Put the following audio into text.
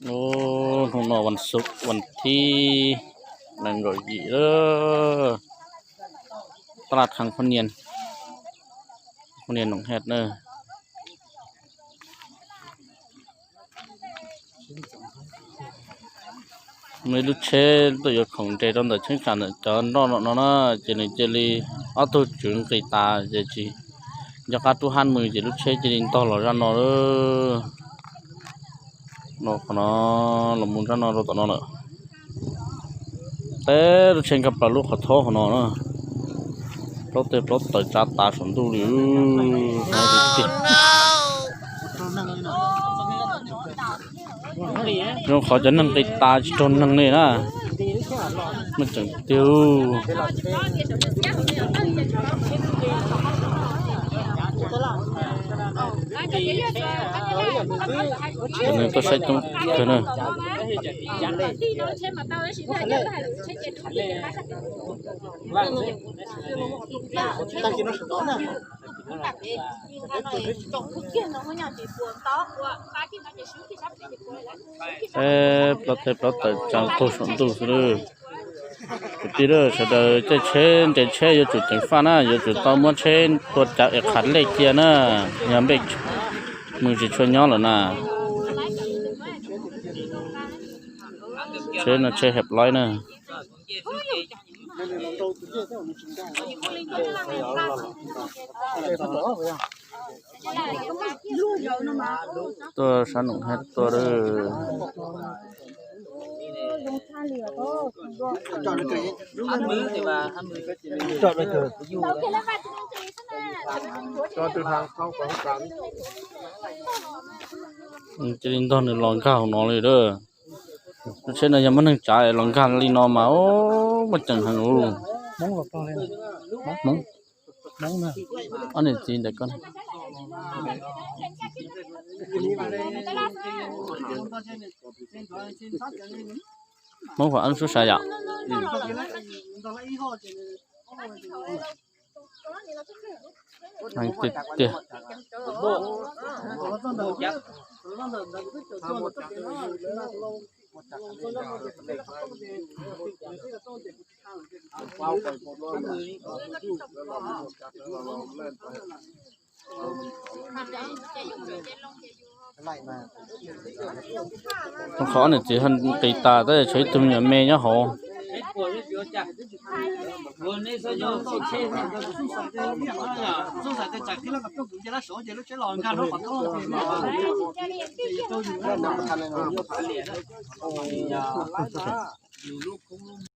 Hnub no vas xuv vas thib nees nkaum yim lawm, taj laj kheev phooj ywg, phooj ywg Noom Hej na. Muaj ib lub tsheb tuaj yuav khoom nres rau ntawm cheeb tsam ntawm cov nroj no no na, ces nws cia li ob tug tswv nqis tas ces tsis nco qab rub hab mus ces lub tsheb cia li ntog los zaj no lawm. No qhov no, los mus zaj no rau tom no lawm. Teb lub tsheb nkag plaws lub qhov thob qhov no na. Plaub teg plaub taws tsa tas saum ntuj li. Zoo qhov cov neeg nqis tas tsis raug neeg li na. Muaj tseem tiag. Cov neeg tuaj saib coob kawg na. Teb plaub teg plaub taws tsa nqug saum ntuj xwb lawm. Kwv tij sawv daws caij tsheb nres tsheb yuav tsum ceev faj na, yuav tsum tau muab tsheb tua cav es qhav lej cia na, yog npej mus tsis tshua nyob lawm na. Tsheb no tsheb hep laib na. Tuaj sab Noom Hej tuaj lawm. Cia li ntog nws los nkag hauv no li lawm. Lub tsheb no yog muaj neeg tsav los nkag li no mas muaj ceem heev. Ob niam txiv ntawm ko, Hmoob Huam Eeb sub sav yom. Tiag tiag. Qhov niam txiv nqis tas tab tshuav ib tug me nyuam me nyob hauv.